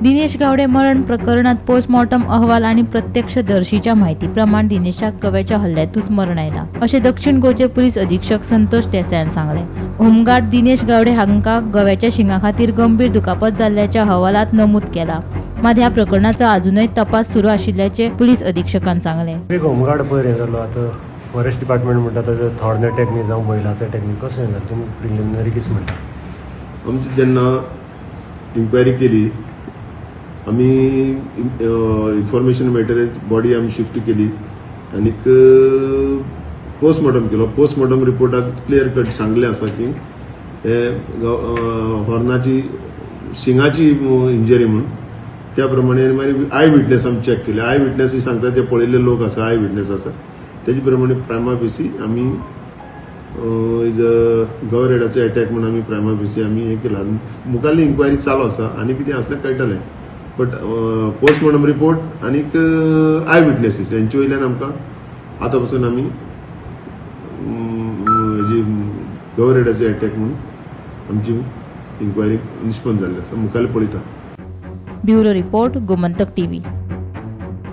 दिनेश गावडे मरण प्रकरणात पोस्टमॉर्टम अहवाल आणि प्रत्यक्षदर्शीच्या माहितीप्रमाण दिनेशाक गव्याच्या हल्ल्यातूच मरण आयला, अशें दक्षिण गोंयचे पुलीस अधीक्षक संतोष देसायान सांगलें. होमगार्ड दिनेश गावडे हांकां गव्याच्या शिंगा खातीर गंभीर दुखापत जाल्ल्याच्या अहवालात नमूद केला. मात ह्या प्रकरणाचो अजुनय तपास सुरू आशिल्ल्याचे पुलीस अधीक्षकान सांगलें. एक होमगार्ड पयर हें जालो. आतां फॉरेस्ट डिपार्टमेंट म्हणटा ताजो हॉर्न अटॅक न्ही जावं बैलाचो अटॅक न्ही, कशें जालें? तुमी प्रिलिमिनरी कितें म्हणटा? आमची जेन्ना इन्क्वायरी केली आमी, इन्फॉर्मेशन मेळटरीच बॉडी आमी शिफ्ट केली आनीक पोस्टमॉर्टम केलो. पोस्टमॉर्टम रिपोर्टाक क्लियर कट सांगलें आसा की हे हॉर्नाची, शिंगाची इंजरी म्हणून. त्या प्रमाणे आनी मागीर I witness आमी चॅक केले. I witness सांगता, ते पळयल्ले लोक आसा, I witness आसा, तेजे प्रमाणे प्रायमा फेसी आमी is a गवरेडाचो अटॅक म्हणून आमी प्रायमा फेसी आमी हें केला. मुखारली इन्क्वायरी चालू आसा आनी कितें आसल्यार कळटलें, बट पोस्टमॉर्टम रिपोर्ट आनीक I witnesses हेंचे वयल्यान आमकां आतां पासून आमी हेजी गवरेडाचो अटॅक म्हणून आमची इन्क्वायरी निष्पन्न जाल्ली आसा. मुखार पळयता. Bureau report, Gomantak TV.